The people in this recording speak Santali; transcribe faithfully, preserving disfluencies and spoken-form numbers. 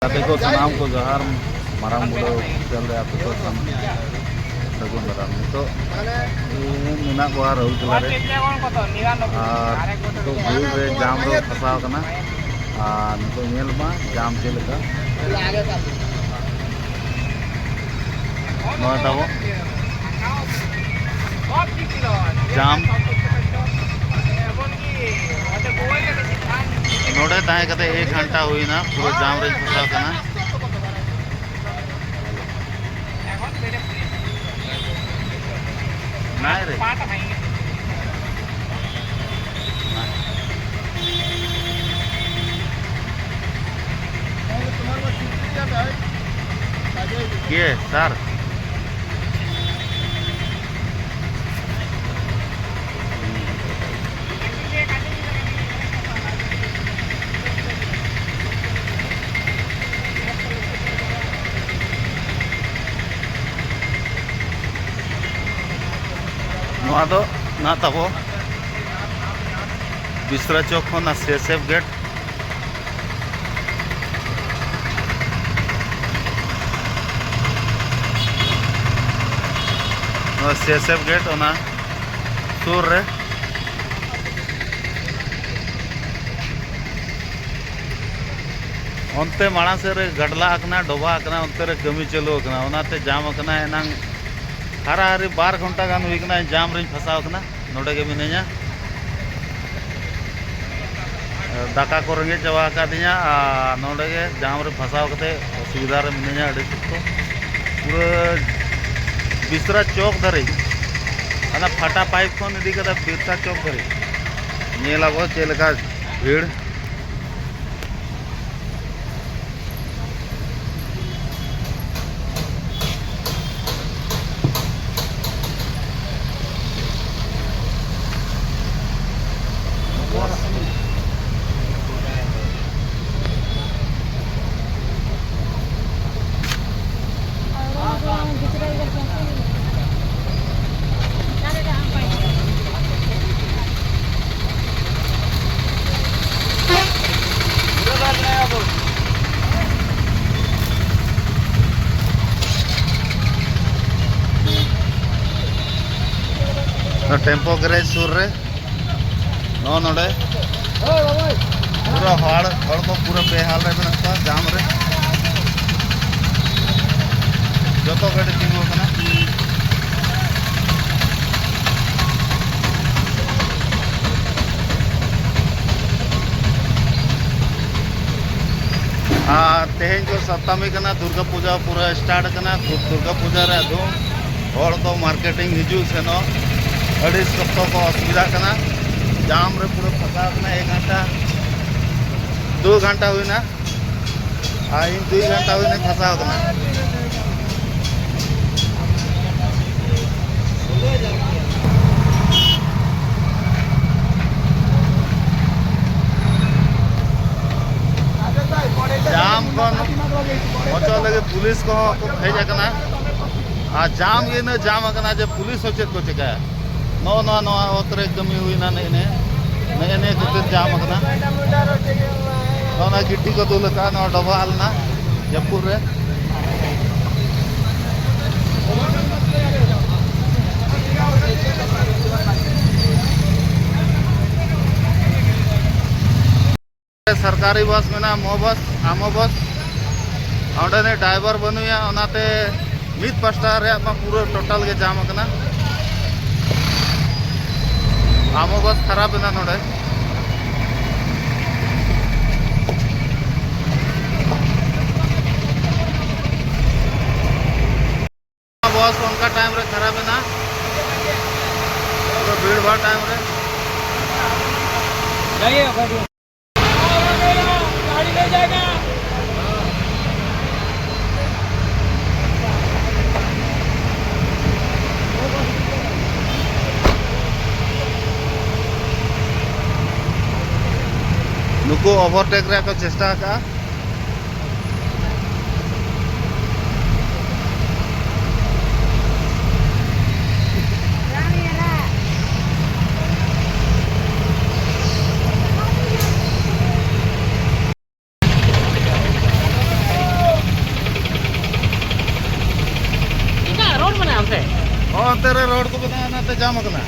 ᱜᱟᱛᱮ ᱠᱚ ᱥᱟᱱᱟᱢ ᱠᱚ ᱡᱚᱦᱟᱨ, ᱢᱟᱨᱟᱝ ᱵᱩᱨᱩ ᱪᱮᱛᱟᱱ ᱨᱮ ᱟᱯᱮ ᱠᱚ ᱥᱟᱱᱟᱢ ᱥᱟᱹᱜᱩᱱ ᱫᱟᱨᱟᱢ᱾ ᱱᱤᱛᱚᱜ ᱤᱧ ᱢᱮᱱᱟᱜ ᱠᱚᱣᱟ ᱨᱟᱹᱦᱩᱞ ᱴᱚᱞᱟ ᱨᱮ, ᱟᱨ ᱱᱤᱛᱚᱜ ᱵᱷᱤᱲ ᱨᱮ ᱡᱟᱢ ᱨᱮ ᱯᱷᱟᱸᱥᱟᱣ ᱠᱟᱱᱟ᱾ ᱟᱨ ᱱᱤᱛᱚᱜ ᱧᱮᱞ ᱢᱟ ᱡᱟᱢ ᱪᱮᱫ ᱞᱮᱠᱟ᱾ ᱱᱚᱣᱟ ᱛᱟᱵᱚ ᱡᱟᱢ᱾ ᱱᱚᱰᱮ ᱛᱟᱦᱮᱸ ᱠᱟᱛᱮ ᱮᱠ ᱜᱷᱚᱱᱴᱟ ᱦᱩᱭᱱᱟ, ᱯᱩᱨᱟᱹ ᱡᱟᱢ ᱨᱮᱧ ᱯᱷᱟᱸᱥᱟᱣ ᱠᱟᱱᱟ᱾ ᱱᱟᱭ ᱨᱮ᱾ ᱠᱮ ᱥᱟᱨ? ᱱᱚᱣᱟ ᱫᱚ ᱱᱟᱜ ᱛᱟᱵᱚ ᱵᱤᱥᱨᱟ ᱪᱚᱠ ᱠᱷᱚᱱ ᱚᱱᱟ ᱥᱤ ᱮᱥ ᱮᱯᱷ ᱜᱮᱴ᱾ ᱱᱚᱣᱟ ᱥᱤ ᱮᱥ ᱮᱯᱷ ᱜᱮᱴ ᱚᱱᱟ ᱥᱩᱨ ᱨᱮ᱾ ᱚᱱᱛᱮ ᱢᱟᱲᱟᱝ ᱥᱮᱫ ᱨᱮ ᱜᱟᱰᱞᱟ ᱟᱠᱟᱱᱟ, ᱰᱚᱵᱷᱟ ᱟᱠᱟᱱᱟ, ᱚᱱᱛᱮ ᱨᱮ ᱠᱟᱹᱢᱤ ᱪᱟᱹᱞᱩ ᱟᱠᱟᱱᱟ, ᱚᱱᱟᱛᱮ ᱡᱟᱢ ᱟᱠᱟᱱᱟ᱾ ᱮᱱᱟᱝ ᱦᱟᱨᱟ ᱦᱟᱨᱤ ᱵᱟᱨ ᱜᱷᱚᱱᱴᱟ ᱜᱟᱱ ᱦᱩᱭ ᱟᱠᱟᱱᱟ, ᱡᱟᱢ ᱨᱤᱧ ᱯᱷᱟᱸᱥᱟᱣ ᱟᱠᱟᱱᱟ᱾ ᱱᱚᱰᱮ ᱜᱮ ᱢᱤᱱᱟᱹᱧᱟ᱾ ᱫᱟᱠᱟ ᱠᱚ ᱨᱮᱸᱜᱮᱡ ᱪᱟᱵᱟ ᱟᱠᱟᱫᱤᱧᱟ, ᱟᱨ ᱱᱚᱰᱮ ᱜᱮ ᱡᱟᱢ ᱨᱮ ᱯᱷᱟᱸᱥᱟᱣ ᱠᱟᱛᱮ ᱚᱥᱩᱵᱤᱫᱷᱟ ᱨᱮ ᱢᱤᱱᱟᱹᱧᱟ ᱟᱹᱰᱤ ᱥᱚᱠᱛᱚ᱾ ᱯᱩᱨᱟᱹ ᱵᱤᱥᱨᱟ ᱪᱚᱠ ᱫᱷᱟᱹᱨᱤᱡ, ᱚᱱᱟ ᱯᱷᱟᱴᱟ ᱯᱟᱭᱤᱯ ᱠᱷᱚᱱ ᱤᱫᱤ ᱠᱟᱛᱮ ᱵᱤᱨᱥᱟ ᱪᱚᱠ ᱫᱷᱟᱹᱨᱤᱡ ᱧᱮᱞ ᱟᱵᱚ ᱪᱮᱫ ᱞᱮᱠᱟ ᱵᱷᱤᱲ᱾ ᱴᱮᱢᱯᱳ ᱜᱮᱨᱮᱡᱽ ᱥᱩᱨ ᱨᱮ ᱱᱚᱜᱼᱚ ᱱᱚᱰᱮ ᱯᱩᱨᱟᱹ ᱦᱚᱲ, ᱦᱚᱲ ᱠᱚ ᱯᱩᱨᱟᱹ ᱵᱮᱦᱟᱞ ᱨᱮ ᱢᱮᱱᱟᱜ ᱠᱚᱣᱟ, ᱡᱟᱢ ᱨᱮ᱾ ᱡᱚᱛᱚ ᱜᱟᱹᱰᱤ ᱛᱤᱸᱜᱩ ᱟᱠᱟᱱᱟ᱾ ᱟᱨ ᱛᱮᱦᱮᱧ ᱫᱚ ᱥᱟᱯᱛᱟᱢᱤ ᱠᱟᱱᱟ, ᱫᱩᱨᱜᱟ ᱯᱩᱡᱟ ᱯᱩᱨᱟᱹ ᱥᱴᱟᱨᱴ ᱠᱟᱱᱟ᱾ ᱫᱩᱨᱜᱟ ᱯᱩᱡᱟ ᱨᱮ ᱟᱫᱚ ᱦᱚᱲ ᱠᱚ ᱢᱟᱨᱠᱮᱴᱤᱝ ᱦᱤᱡᱩᱜ ᱥᱮᱱᱚᱜ ᱟᱹᱰᱤ ᱥᱚᱠᱛᱚ ᱠᱚ ᱚᱥᱩᱵᱤᱫᱷᱟᱜ ᱠᱟᱱᱟ᱾ ᱡᱟᱢ ᱨᱮ ᱯᱩᱨᱟᱹ ᱯᱷᱟᱸᱥᱟᱣ ᱠᱟᱱᱟ᱾ ᱮᱠ ᱜᱷᱚᱱᱴᱟ, ᱫᱩ ᱜᱷᱚᱱᱴᱟ ᱦᱩᱭᱱᱟ᱾ ᱟᱨ ᱤᱧ ᱫᱩᱭ ᱜᱷᱚᱱᱴᱟ ᱦᱩᱭᱱᱟ ᱯᱷᱟᱸᱥᱟᱣ ᱠᱟᱱᱟ᱾ ᱡᱟᱢ ᱠᱷᱚᱱ ᱚᱪᱚᱜ ᱞᱟᱹᱜᱤᱫ ᱯᱩᱞᱤᱥ ᱠᱚᱦᱚᱸ ᱠᱚ ᱦᱮᱡ ᱟᱠᱟᱱᱟ᱾ ᱟᱨ ᱡᱟᱢ ᱜᱮ ᱤᱱᱟᱹᱜ ᱡᱟᱢ ᱟᱠᱟᱱᱟ ᱡᱮ ᱯᱩᱞᱤᱥ ᱦᱚᱸ ᱪᱮᱫ ᱠᱚ ᱪᱮᱠᱟᱭᱟ? ᱱᱚᱜᱼᱚ ᱱᱚᱣᱟ, ᱱᱚᱣᱟ ᱚᱛ ᱨᱮ ᱠᱟᱹᱢᱤ ᱦᱩᱭᱱᱟ ᱱᱮᱜᱼᱮ ᱱᱮ-, ᱱᱮᱜᱼᱮ ᱱᱮ ᱠᱷᱟᱹᱛᱤᱨ ᱡᱟᱢ ᱟᱠᱟᱱᱟ᱾ ᱱᱚᱜᱼᱚ ᱱᱚᱣᱟ ᱜᱤᱴᱤ ᱠᱚ ᱫᱩᱞ ᱟᱠᱟᱫᱼᱟ, ᱱᱚᱣᱟ ᱰᱚᱵᱷᱟᱜ ᱞᱮᱱᱟ ᱡᱟᱹᱯᱩᱫ ᱨᱮ᱾ ᱥᱚᱨᱠᱟᱨᱤ ᱵᱟᱥ ᱢᱮᱱᱟᱜᱼᱟ, ᱢᱚ ᱵᱟᱥ, ᱟᱢᱚ ᱵᱟᱥ᱾ ᱚᱸᱰᱮ ᱱᱤᱡ ᱰᱨᱟᱭᱵᱷᱟᱨ ᱵᱟᱹᱱᱩᱭᱟ, ᱚᱱᱟᱛᱮ ᱢᱤᱫ ᱯᱟᱥᱴᱟ ᱨᱮᱭᱟᱜ ᱢᱟ ᱯᱩᱨᱟᱹ ᱴᱳᱴᱟᱞ ᱜᱮ ᱡᱟᱢ ᱟᱠᱟᱱᱟ᱾ ᱟᱢᱚ ᱵᱟᱥ ᱠᱷᱟᱨᱟᱯ ᱮᱱᱟ ᱱᱚᱰᱮ᱾ ᱵᱟᱥ ᱚᱱᱠᱟ ᱴᱟᱭᱤᱢ ᱨᱮ ᱠᱷᱟᱨᱟᱯ ᱮᱱᱟ, ᱯᱩᱨᱟᱹ ᱵᱷᱤᱲ ᱵᱷᱟᱲ ᱴᱟᱭᱤᱢ ᱨᱮ᱾ ᱱᱩᱠᱩ ᱳᱵᱷᱟᱨᱴᱮᱠ ᱨᱮᱭᱟᱜ ᱠᱚ ᱪᱮᱥᱴᱟ ᱟᱠᱟᱫᱼᱟ᱾ ᱤᱧᱟᱹᱜ ᱨᱳᱰ ᱢᱮᱱᱟᱜᱼᱟ ᱚᱱᱛᱮ᱾ ᱦᱚᱸ, ᱚᱱᱛᱮ ᱨᱳᱰ ᱠᱚ ᱵᱮᱱᱟᱣ ᱚᱱᱟᱛᱮ ᱡᱟᱢ ᱟᱠᱟᱱᱟ᱾